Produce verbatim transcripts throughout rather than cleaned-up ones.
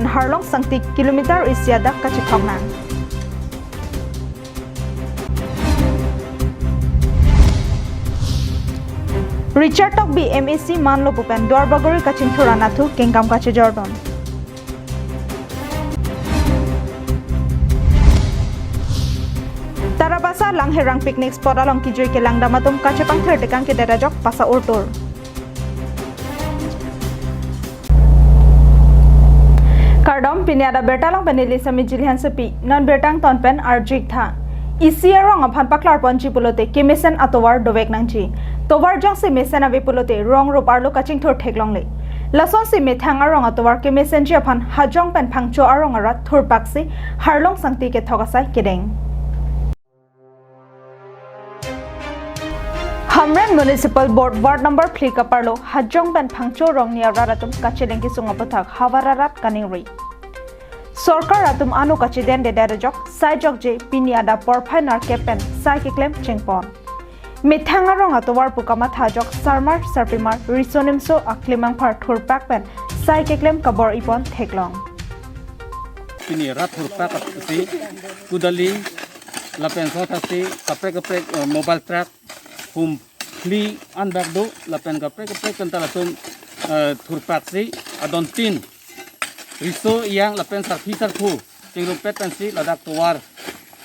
Harlong Sangti kilometer isi adak kachethok nang. Richard Tokbi M A C manlo pu pen Duarbagori kachingthur anatthu kengkam kachejordun. Tarabasa Langherang picnic spot along kejui kelangdam atum kachepangthir tekang kedet ajok pasa urtur. Kardom, pini adak birta along pen neli Sami Jilhan Sepi, non birta angton pen arju-ik tha. Isi arong aphan paklarponji pulote kemesen atovar dovek nangji. Tovar jongsi mesen ave pulote rong rup arlo kachingthur theklongle. Lasonsi methang arong atovar kemesenji aphan Hajong pen Phangcho arong arat thurpaksi Harlong Sangti kethok asai kedeng. Hamren Municipal Board Ward number phli kaparlo Hajong pen Phangcho rongni arat atum kachelang kesung aputhak havar arat kaningri. Sorkar atum ano kachedendedet ajok sai jokje pini adak porphai nerkep pen sai keklem chengpon. Methang arong atovar pu kamatha ajok sarmar sarpimar riso nimso aklimangphar thurpak pen sai keklem kabor-ipon theklong. Pini rat thurpak si kudali lapen sotasi kaprek kaprek, eh, mobile truck hum phli an bak do lapen kaprek kaprek pen ta latum, eh, thurpaksi adontin riso iyang lapen sarpi sarpo chingrumpet pensi ladak tovar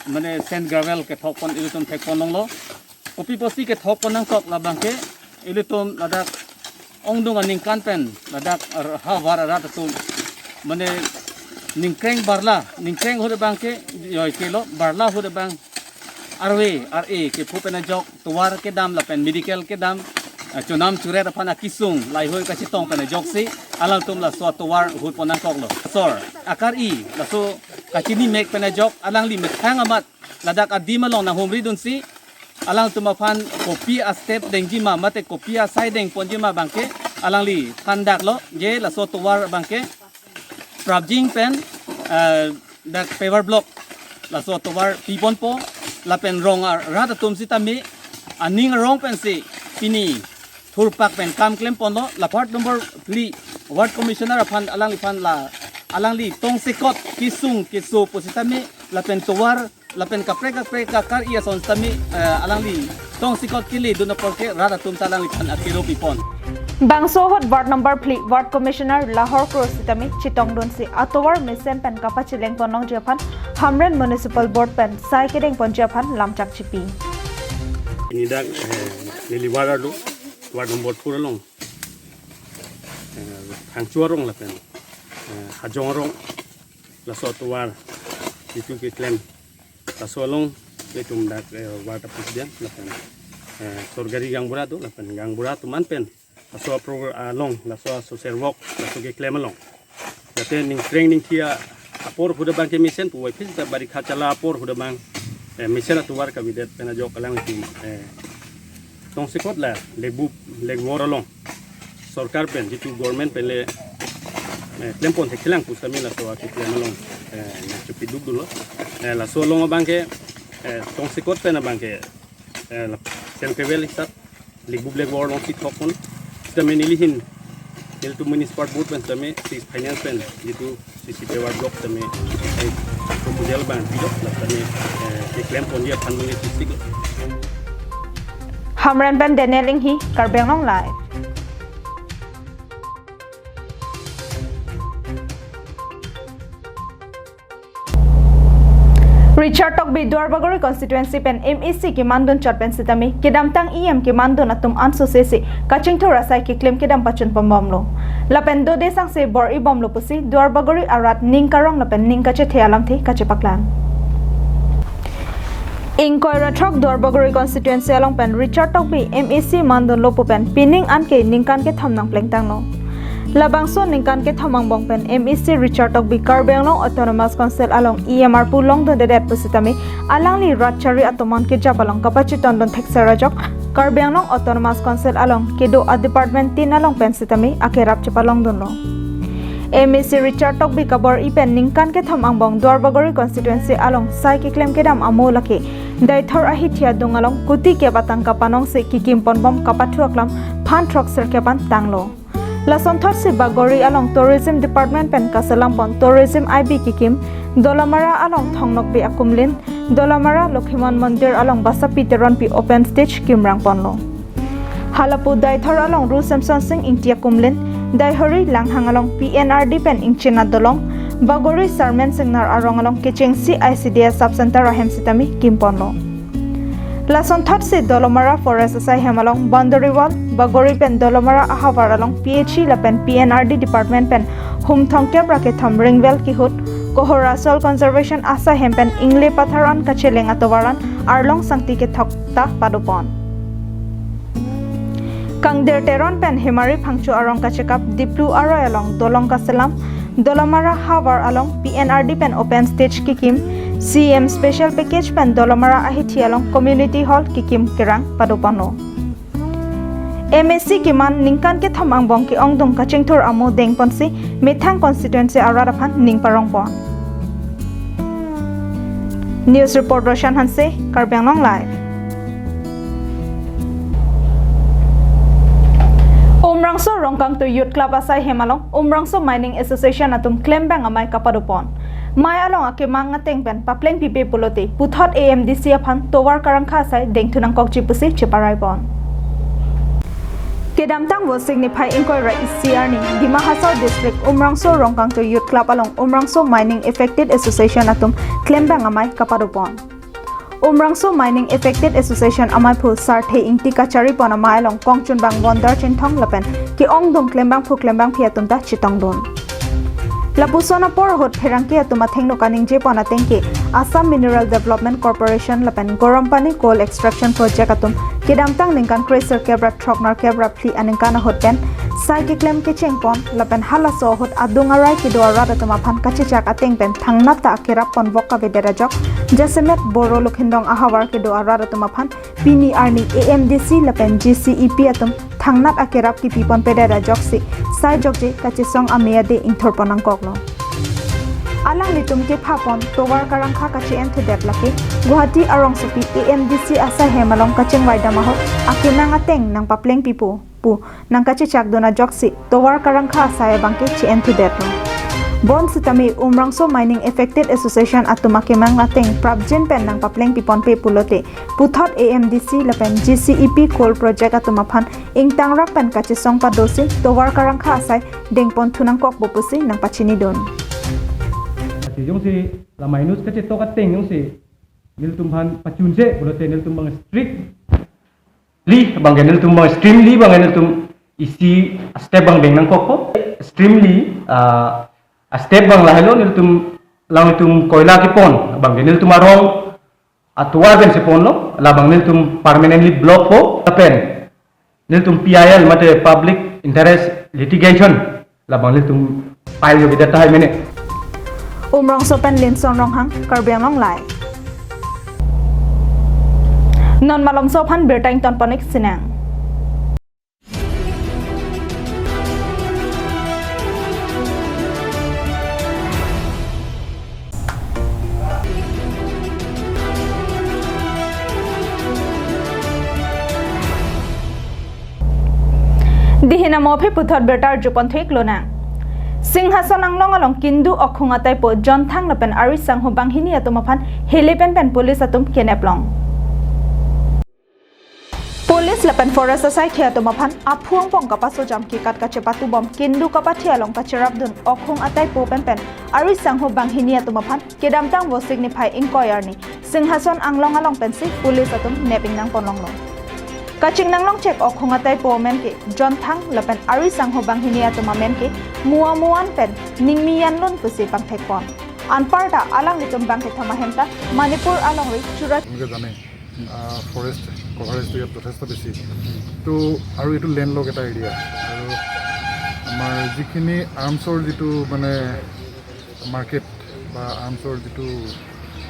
mane sand gravel kethokpon ilitum thekpon longlo. Kopi pusi kethokpon nangkok labangke ilitum ladak ongdung aningkan pen ladak ar-, havar arat atum mane ningkreng barla, ningkreng ahut abangke joi kelo, barla ahut abang arve ar-e kepho pen ajok tovar kedam lapen medical kedam, ah, chonam churet aphan akesung lahei hui kachetong pen ajoksi alangtum laso tovar hutpon nangkoklo. Sor akar-i laso kachini mek pen ajok alangli methang amat ladak adim along nanghumridunsi alangtum aphan kopi a-step dengjima mate kopi asai dengponjima abangke alangli thandaklo je laso tovar abangke prapjin pen, eh, dak paver block laso tovar piponpo lapen rong arat atum sitame aning arong pensi pini thurpak pen kam klemponlo. La ward number phli ward commissioner aphan alangliphan la alangli tongsekot kesung keso pusitame lapen tovar lapen kaprek kaprek kakar-i ason sitame, eh, alangli tongsekot keledun apor ke rat atum ta alangliphan akero pipon. Bangso ahut ward number phli ward commissioner Lahor Kro sitame chetongdunsi atovar mesen pen kapachelengpon longji aphan Hamren Municipal Board pen sai kedengponji aphan lamchak chipi. Pini dak, eh, neli ward arlo, ward number four along, eh, Phangcho arong lapen, eh, Hajong arong, laso tovar jitu keklem, laso along ilitum dak, eh, ward apus dia lapen, eh, sorkari gaonbura do lapen gaonbura atum an pen laso apro along laso social work laso keklem along. Jate ningkreng ningthi apor ahut abangke mesen puvoiphit ta barikha chala apor ahut abang, eh, mesen atovar kavedet pen ajok alangtum, eh, tongsekot la Lekbup Lekvor along sorkar pen jitu government pen le, eh, klempon thekthelang pusitame laso akeklem along, eh, nangchepidukdunlo. Eh, laso along abangke, eh, tongsekot pen abangke, eh, la Saint Pavel hisap Lekbup Lekvor alongsi thokpon. Sitame neli hin, nelitum municipal board pen sitame si finance pen jitu C C paver block sitame, eh, proposal abang pilo, la sitame, eh, keklemponji aphan neli sisik. Hamren pen Daniel Inghi, Karbi Anglong Live. Richard Tokbi Duarbagori constituency pen M A C kemandun chot pen sitame kedamtang E M kemandun atum ansose si kachingthur asai keklem kedam pachunponbomlo. Lapen dode sangse bor-ibomlo pusi Duarbagori arat ning karong lapen ning kachethe alamthe kachepaklang. Ingkoi ra throk Duarbagori constituency along pen Richard Tokbi M A C mandunlo pu pen pining anke ningkan kethom nangplengtanglo. Labangso ningkan kethom angbong pen M A C Richard Tokbi Karbi Anglong Autonomous Council along E M arpu longdundedet pusitame alangli rat chari atum an kejap along kapachitondun thekser ajok Karbi Anglong Autonomous Council along kedo a-department tin along pen sitame akerap chepalongdunlo. M A C Richard Tokbi kabor-i pen ningkan kethom angbong Duarbagori constituency along sai keklem kedam amo lake Deithor ahithi adung along kuti kep atangka panongsi kekimponbom kapathu aklam phan throk sirkep an tanglo. Lasonthotsi Bagori along Tourism Department pen kaselam pon Tourism I B kikim, Dolamara along Thongnokbe akumlin, Dolamara Lokhimon Mondir along Basapi Teronpi open stage kimrang ponlo. Halapu Deithor along Ru Semson Sing Ingti akumlin, Deihori Langhang along P N R D pen ingchina dolong, Bagori Sarmen Singnar arong along kechengsi I C D S sub center ahem sitame kim ponlo. Lasonthotsi Dolamara Forest asai hem along boundary wall, Bagori pen Dolamara ahavar along P H E lapen P N R D department pen hum thomkep ra kethom ring well kihut, Kohora Soil Conservation asai hem pen ingle pathar an kacheleng atovar an arlong sangti kethok ta pado pon. Kangder Teron pen Hemari Phangcho arong kachekap Diplu aroi along dolong kaselam, Dolamara havar along P N R D pen open stage kikim, C M special package pen Dolamara ahithi along community hall kikim kerang pado ponlo. M A C keman ningkan kethom angbong ke-ongdung kachingthur amo deng ponsi methang constituency arat aphan ning parong pon. News report Roshan Hanse, Karbi Anglong Live. Umrangso Rongkangtui Youth Club asai hem along Umrangso Mining Association atum klembang amei kapado pon. Mei along akemang ateng pen papleng pipe pulote puthot A M D C aphan tovar karangkha asai dengthu nangkokji pusi cheparai pon. Kedamtang Vosik niphai ingkoi ra isi arni Dima Hasao District Umrangso Rongkangtui Youth Club along Umrangso Mining Affected Association atum klembang amei kapado pon. Umrangso Mining Affected Association ameiphu Sarthe Ingti kachari pon amei along kongchunbang Wonder Chinthong lapen ke-ongdung klembangphu klembangphi atum ta chetongdun. Lapuson apor ahut pherangke atum athengno kaningje pon ateng ke Assam Mineral Development Corporation lapen Garampani Coal Extraction Project atum kedamtang ningkan kre-sirkep ra throk nerkep ra phli aningkan ahut pen sai keklem kecheng pon lapen halaso ahut adung arai kedo arat atum aphan kachechak ateng pen thangnat ta akerap pon vok kavedet ajok jasemet Boro Lukhindong ahavar kedo arat atum aphan pini arni A M D C lapen G C E P atum thangnat akerap kipi ponpedet ajoksi sai jokje kachesong ame ade ingthur pon nangkoklo. Alanglitum kepha pon tovar karangkha kache-en thudet lake Guwahati arongsopi A M D C asai hem along kachingvai dam ahut akenang ateng nangpapleng pipo pu nangkachechak dun ajoksi tovar karangkha asai abangke che-en thudetlo. Bonsitame Umrangso Mining Affected Association atum akemang ateng prapjin pen nangpapleng piponpe pulote puthot A M D C lapen G C E P coal project atum aphan ingtangrak pen kachesong padosi tovar karangkha asai dengponthu nangkokpo pusi nangpachinidun. Ati jongsi la minus kachetok ateng jongsi nelitum aphan pachunje pulote nelitum abang strictly abangke nelitum abang extremely abangke nelitum isi step abang deng nangkokpo. Extremely, ah, step abang lahelo nelitum alanglitum koila kepon abangke nelitum arong atovar pensi ponlo, labang nelitum permanently block po, lapen nelitum P I L mate public interest litigation labang nelitum file jo bidat tahai mene. Umrongso pen Linson Ronghang, Karbi Anglong Live. Non malomso aphan birta ington ponik sinang. Dihin amo aphi puthot birta arjupon thik lonang. Singhason anglong along kindu okhung ataipo Jonthang lapen ari sangho banghini atum aphan helepen pen police atum keneplong. Police lapen forest asaikhi atum aphan aphu angpong kapasojam kekat kachepatubom kindu kapathi along kacherapdun okhung ataipo pen pen ari sangho banghini atum aphan kedamtang Vosik niphai ingkoi arni Singhason anglong along pensi police atum nep ingnang ponlonglo. Kachingnang longchek okhung ataipo amen ke Jonthang lapen ari sangho banghini atum amen ke Mua Muan pen Ningmi Yanlun pusi pangthekpon. Anparta alanglitum bangkethom ahem ta Manipur alongri chura আপোনালোকে জানে, আহ, ফৰেষ্ট কভাৰেজটো ইয়াত যথেষ্ট বেছি। তো আৰু এইটো land lock এটা এৰিয়া। আৰু আমাৰ যিখিনি আৰ্মছৰ যিটো মানে মাৰ্কেট বা আৰ্মছৰ যিটো,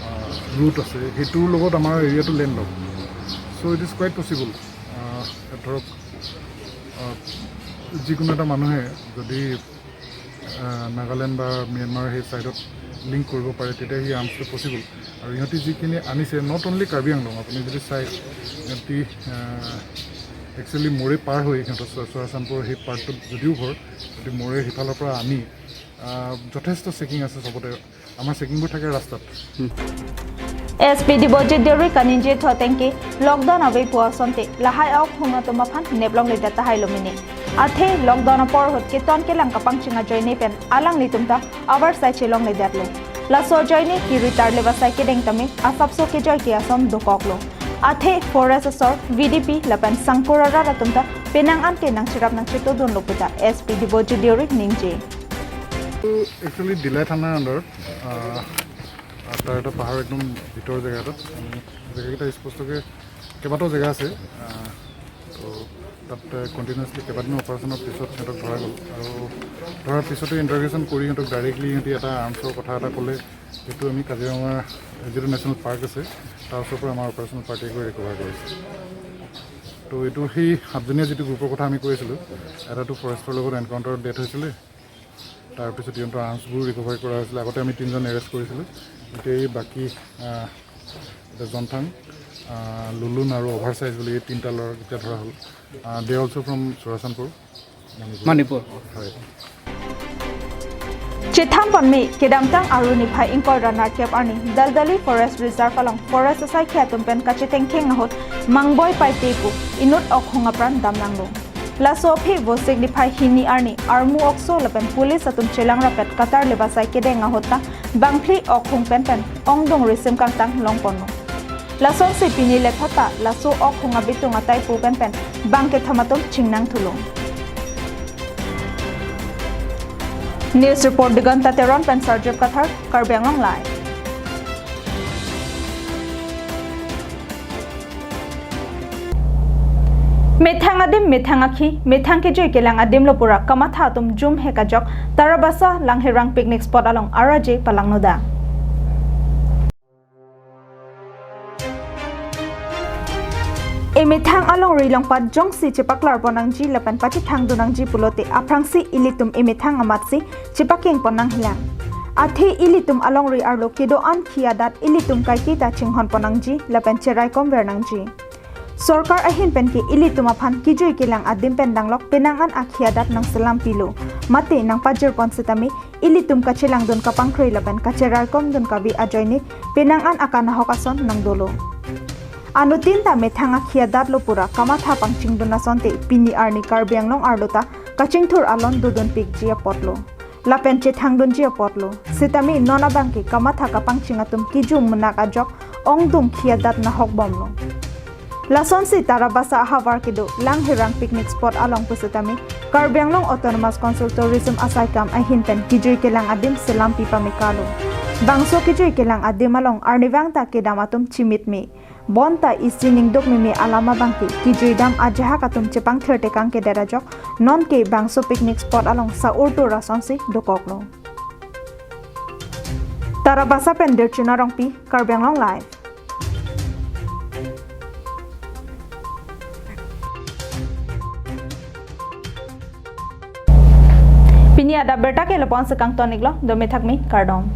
আহ, ৰুট আছে, সেইটোৰ লগত আমাৰ এৰিয়াটো লেণ্ড লক। চ' ইট ইজ কুৱাইট পচিবল। আহ, ধৰক, আহ, যিকোনো এটা মানুহে যদি, আহ, নাগালেণ্ড বা ম্যানমাৰ সেই ছাইডত লিংক কৰিব পাৰে, তেতিয়া সেই আৰ্মছটো পচিবল। আৰু সিহঁতি যিখিনি আনিছে, নট অনলি কাৰ্বি আংলং, আপুনি যদি চাই, সিহঁতি, আহ, একচুৱেলি মৰে পাৰ হৈ সিহঁতৰ চুৱা- চুৱাচানপুৰৰ সেই পাৰ্টটোত যদিও ঘৰ, যদি মৰে সিফালৰ পৰা আনি, আহ, যথেষ্ট চেকিং আছে চবতে। আমাৰ চেকিংবোৰ থাকে ৰাস্তাত। S P Debojit Deuri kaningje thu atengke lockdown ave pu asonte lahai aokhung atum aphan neplongledet tahai lo mene. Athe lockdown apor ahut keton kelang kapangcheng ajoine pen alanglitum ta avarsai chelongledetlo. Laso ajoine kiri tarlip asai kedeng tame asapso kejoi ke ason dokoklo. Athe forest asor, V D P lapen sangkur arat atum ta penang an ke nangcherap nangchetodunlo puta S P Debojit Deuri ningje. এইটো actually delay থানাৰ আণ্ডাৰত, আহ, আৰু তাৰ এটা পাহাৰ একদম ভিতৰৰ জেগা এটাত। আমি জেগাকেইটা স্পষ্টকৈ কেইবাটাও জেগা আছে। আহ, তো তাত কণ্টিনিউৱাছলি কেইবাদিনো অপাৰেশ্যনৰ পিছত সিহঁতক ধৰা গ'ল আৰু ধৰাৰ পিছতে ইণ্টাৰগেশ্যন কৰি সিহঁতক ডাইৰেক্টলি সিহঁতি এটা আৰ্মছৰ কথা এটা ক'লে, সেইটো আমি কাজিৰঙা যিটো নেশ্যনেল পাৰ্ক আছে, তাৰ ওচৰৰ পৰা আমাৰ অপাৰেশ্যনেল পাৰ্টিয়ে গৈ ৰিকভাৰ কৰিছে। তো এইটো সেই সাতজনীয়া যিটো গ্ৰুপৰ কথা আমি কৈ আছিলোঁ, এটাতো ফৰেষ্টৰ লগত এনকাউণ্টাৰত ডেথ হৈছিলে, তাৰপিছত সিহঁতৰ আৰ্মছবোৰ ৰিকভাৰ কৰা হৈছিলে। আগতে আমি তিনিজন এৰেষ্ট কৰিছিলোঁ, এতিয়া এই বাকী, আহ, এতিয়া জনথাং, আহ, লুলুন আৰু অভাৰ চাইজ বুলি এই তিনিটা ল'ৰাক এতিয়া ধৰা হ'ল। দে অলছ' ফ্ৰম চুৰাচানপুৰ, মণিপুৰ। মণিপুৰ। হয়। Chethan ponme, kedamtang Aru niphai ingkoi ra nerkep arni Daldali Forest Reserve along forest asaikhi atum pen kachetengkheng ahut mangboi paite pu inut okhung apran damnanglo. Laso aphi Vosik niphai hini arni armu okso lapen police atum chelang rapet katarlip asai kedeng ahut ta bangphli okhung pen pen ongdung risim kangtang longponlo. Lasonsi pini lethot ta laso okhung abitung ataipo pen pen bang kethom atum chingnangthulo. News report Diganta Teron pen Sarjip Kathar, Karbi Anglong Live. Methang adim, methang akhi, methang kejui kelang adim lo pura kamatha atum jum hek ajok Tarabasa Langherang picnic spot along araje palangnoda. Emethang alongri longpat jongsi chepaklarpon nangji lapen pachethangdun nangji pulote aphrangsi ilitum emethang amatsi chepakengpon nangjilang. Athe ilitum alongri arlo kedo-an khi adat ilitum kaiketa chinghonpon nangji lapen cheraikomver nangji. Sorkar ahin penke ilitum aphan kejui kelang adim pen danglok penang an akhi adat nangselam pilo. Mate nangpajirpon setame ilitum kachelangdun kapangkroi lapen kacheraikomdun kabi ajoine penang an akanahok ason nangdolo. Anuttin ta methang akhi adat lo pura kamatha pangchingdun asonte pini arni Karbi Anglong arlo ta kachingthur alon dodunpikji apotlo. Lapen chethangdunji apotlo. Setame non abangke kamatha kapangching atum kejum munak ajok ongdung khi adat nahokbomlo. Lasonsi Tarabasa ahavar kedo Langherang picnic spot along pusitame Karbi Anglong Autonomous Council Tourism asaikam ahin pen kejui kelang adim selampi pamekalo. Bangso kejui kelang adim along arnivang ta kedam atum chimitme. Bonta isi ningduk meme alam abangke kejuidam ajahak atum chepangthir tekang kedet ajok nonke bangso picnic spot along sa-urtur asonsi dokoklo. Tarabasa pen Dirchuna Rongpi, Karbi Anglong Live. Pini adap abirta ke lapu-an si kangton-iklo, dome thakmi, kardom.